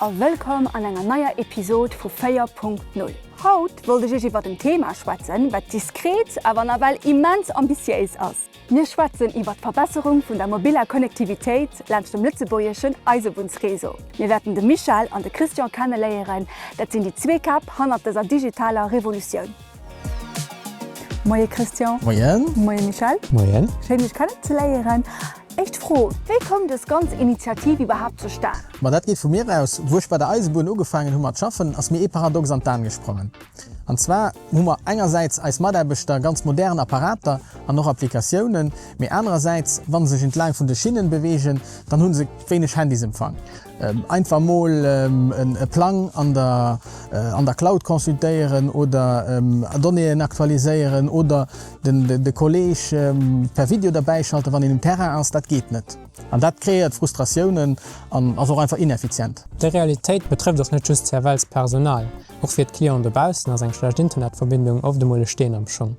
a wëllkomm an enger neier Episod vu 4.0. Haut wollt ech iech iwwert en Thema schwätzen, wat diskret, awer nawell immens ambitiéis ass. Mir schwätzen iwwert d'Verbesserung vun der mobiller Connectivitéit laanscht dem lëtzebuergeschen Eisebunnsreseau. Mir wäerten de Michel an de Christian kenneléieren, dat sinn déi zwee Käpp hannert dëser digitaler Revolutioun. Moie Christian. Moien. Moie Michel. Moien. Schéin iech kennenzeléieren. Éischt Fro, Wéi koum dës ganz Initiativ iwwerhaapt zustan? Ma dat geet vu mir aus. Wou ech bei der Eisebunn ugefaangen hu mat schaffen, ass mir ee Paradox an d'An gesprongen. An zwar hu mer engersäits eis Mataarbechter ganz modern Apparater an och Applikatiounen, mee anerersäits, wa se sech entlaang vun de Schinnen beweegen, dann hu se wéineg Handysempfang. Einfach mol e Plang an der an der Cloud consultéieren oder Donnéeën aktualiséieren oder de Kolleeg per Video derbäischalten, wann een um Terrain ass, dat geet net. An dat kreéiert Frustratiounen an ass och einfach ineffizient. Déi Realitéit betrëfft och net just d'CFLs Personal. Och fir d'Clienten dobaussen ass eng schlecht Internetverbindung oft emol e Steen am Schong.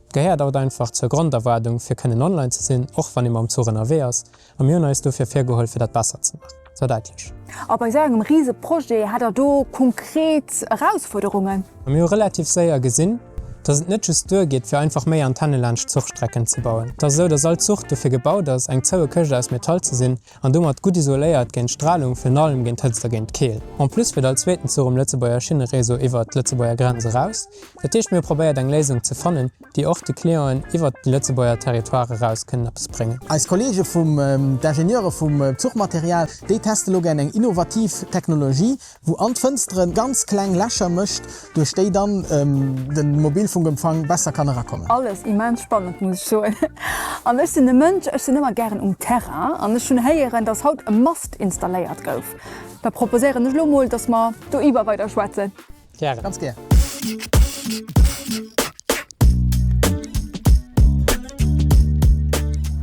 Et gehéiert haut einfach zur Gronderwaardung, fir kënnen online ze sinn, och wann ee mam Zuch ënnerwee ass. A mir hunn eis dofir virgeholl, fir dat besser ze maachen. Ze däitlech. A bei esou engem rise Projet, hat Der do konkret Erausfuerderungen? A mir hu relativ séier gesinn, dass et net just duergeet, fir einfach méi Antenne laanscht d'Zuchstrecken ze bauen. Et ass esou, dass all Zuch dofir gebaut ass, eng zoue Këscht aus Metall ze sinn an domat gutt isoléiert géint Stralung, virun allem géint Hëtzt a géint d'Keelt. En plus fiert all zweeten Zuch um Lëtzebuerger Schinneréseau iwwert d'Lëtzebuerger Grenz eraus. Dat heescht, mir hu probéiert, eng Léisung ze fannen, déi och de Clienten iwwert de Lëtzebuerger Territoire eraus kënnen eppes bréngen. Eis Kollege vum, d'Ingenieure vum Zuchmaterial, déi teste lo gären eng innovativ Technologie, wou an d'Fënstere ganz kleng Lächer mécht, duerch déi dann de Mobilfunkempfang besser kann erakommen. Alles immens spannend, muss ech soen. An ech sinn e Mënsch, ech sinn ëmmer gären um Terrain an ech hunn héieren, dass haut e Mast installéiert gouf. Da proposéieren ech elo mol, dass mer doiwwer weider schwätzen. Gären. Ganz gär.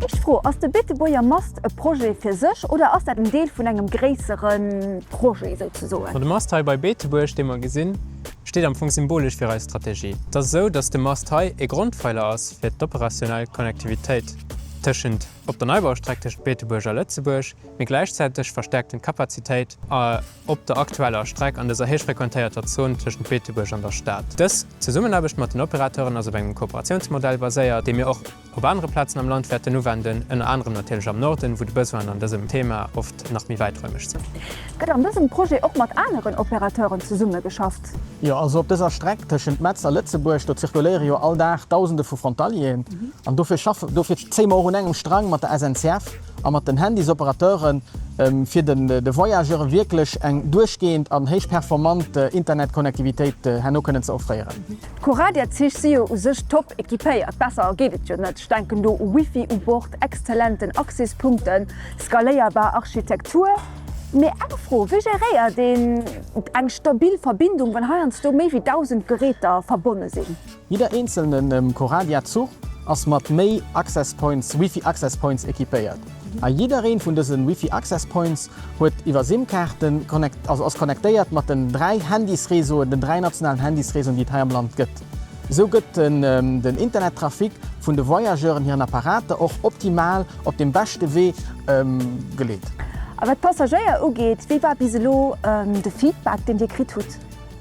Éischt Fro, Ass de Beetebuerger Mast e Projet fir sech oder ass dat en Deel vun engem gréissere Projet souzesoen? Ma de Mast hei bei Beetebuerg, dee mer gesinn, steet am Fong symbolesch fir eis Strategie. Et ass esou, datt de Mast hei e Grondpfeiler ass fir d'operationell Connectivitéit tëschent, op der Neibaustreck tëschent Beetebuerg a Lëtzebuerg, mee gläichzäiteg verstärkt en d'Kapazitéit a. op der aktueller Streck an dëser héich frequentéierter Zon tëschent Beetebuerg an der Stad. Dës Zesummenaarbecht mat den Operateuren ass op engem Kooperatiounsmodell baséiert, dee mir och op anere Plazen am Land wäerten uwenden, ënner anerem natierlech am Norden, wou de Besoinen an dësem Thema oft nach méi wäiträumeg sinn. Gëtt an dësem Projet och mat aneren Operateuren zesummegeschafft? Jo, also op dëser Streck tëschent Metz a Lëtzebuerg, do zirkuléiere jo all Dag Dausende vu Frontalieren an dofir schaffen, dofir zéie mer och un engem Strang mat der SNCF a mat den Handysoperateuren, fir de Voyageure wierklech eng duerchgehend an héich performant Internetconnectivitéit herno kënnen ze offréieren. D'Coradia-Zich si jo u sech top equipéiert, besser geet et jo net. Ech denken do u Wifi u Bord, exzellenten Accèspunkten, skaléierbar Architektur. Mee eng Fro, Wéi geréiert een eng stabil Verbindung, wann heiansdo méi wéi 1.000 Geräter verbonne sinn? Jidder eenzelne Coradia Zuch ass mat méi Access Points, Wifi Access Points, equipéiert. A jiddereen vun dëse Wifi Access Points huet iwwer SIM-Kaarten connect, also ass connectéiert mat den 3 Handysréseauen, den 3 nationalen Handysréseauen, déi et hei am Land gëtt. Esou gëtt den Internettrafic vun de Voyageuren hiren Apparater och optimal op deem beschte Wee geleet. A wat d'Passagéier ugeet, wéi war bis elo de Feedback, deen Dir kritt hutt?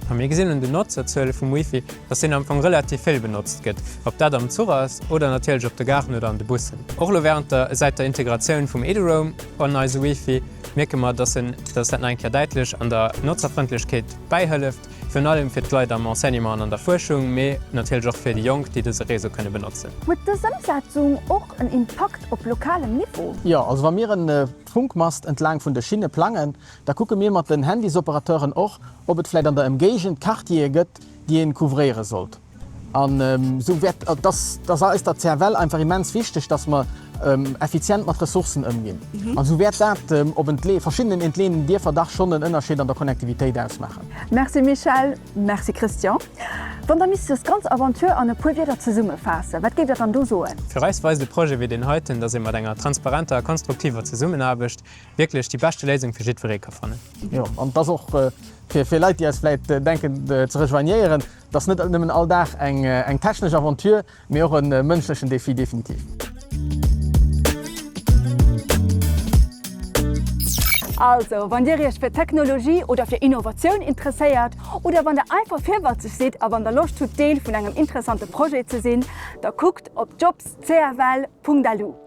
A mir gesinn un den Notzerzuele vum Wifi, dass deen am Fong relativ vill benotzt gëtt, ob dat am Zuch ass oder natierlech op de Garen oder an de Bussen. Och elo während der, säit der Integratioun vum Eduroam an eise Wifi mierke mer, dass en, dass dat nach eng Kéier däitlech an der Notzerfrëndlechkeet bäihëlleft, virun allem fir d'Leit am Enseignement an an der Fuerschung, mee natierlech och fir déi Jonk, déi dëse Réseau kënne benotzen. Huet dës Ëmsetzung och en Impakt op lokalem Niveau? Jo, also wa mir e Funkmast entlaang vun de Schinne plangen, Da kucke mir mat den Handysoperateuren och, ob et vläit an der Emgéigend Quartiere gëtt, déi een couvréiere sollt. An esou wäert, et ass, et ass eis der CFL einfach immens wichteg, dass mer effizient mat Ressourcen ëmginn. An esou wäert dat op entlee, verschiddenen entleeënen Dierfer dach schonn en Ënnerscheed an der Connectivitéit ausmaachen. Merci Michèle, merci Christian. Wann Der misst dës ganz Aventure an e puer Wierder zesummefaassen, wat géift Der dann do soen? Fir eis weist e Projet wéi deen heiten, dass ee mat enger transparenter a konstruktiver Zesummenaarbecht wierklech déi beschte Léisung fir jiddweree ka fannen. Jo, an et ass och fir Leit, déi eis vläit denken ze rejoignéieren, et ass net nëmmen all Dag eng technesch Aventure, mee och e mënschlechen Defi, definitiv. Also, wann Dir Iech fir Technologie oder fir Innovatioun interesséiert oder wann Der einfach virwëtzeg sidd a wann Der Loscht hutt Deel vun engem interessante Projet ze sinn, da kuckt op jobscfl.lu.